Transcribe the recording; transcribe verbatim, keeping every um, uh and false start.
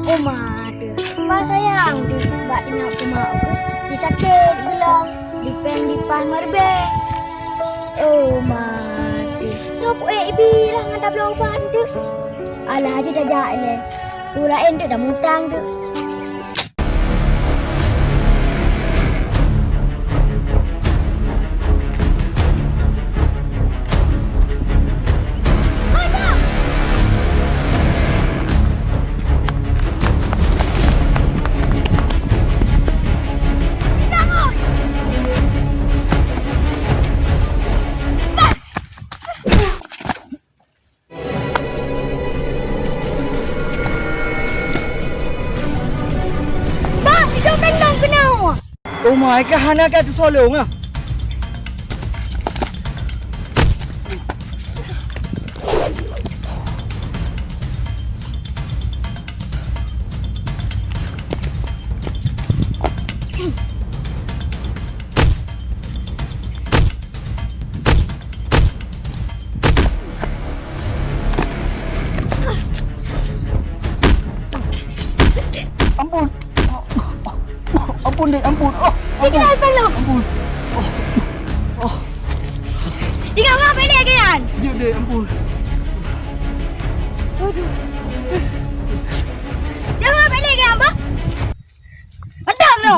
Oh ma teuh, bah sayang di bak teungoh kumak, di sakét geulong, di péng dipan meureubeue. Oh ma teuh, nyoe pu ék ibi lah ngon tabloe ubat teuh. Alah, jih tajak ilée. Ureueng laén teuh dah mutang teuh. Bah, sidroe péng lom keunoe. Oh my, ka hana ka teusolong ah. Ampun. Ampun, Dek, ampun. Oh, ampun. Tinggal peluk. Ampun. Oh. Oh. Tinggal ngapa ni, Kian? Jeuet, Dek, ampun. Aduh. Jangan ngapa ni, Kian, bah? Mantap, no.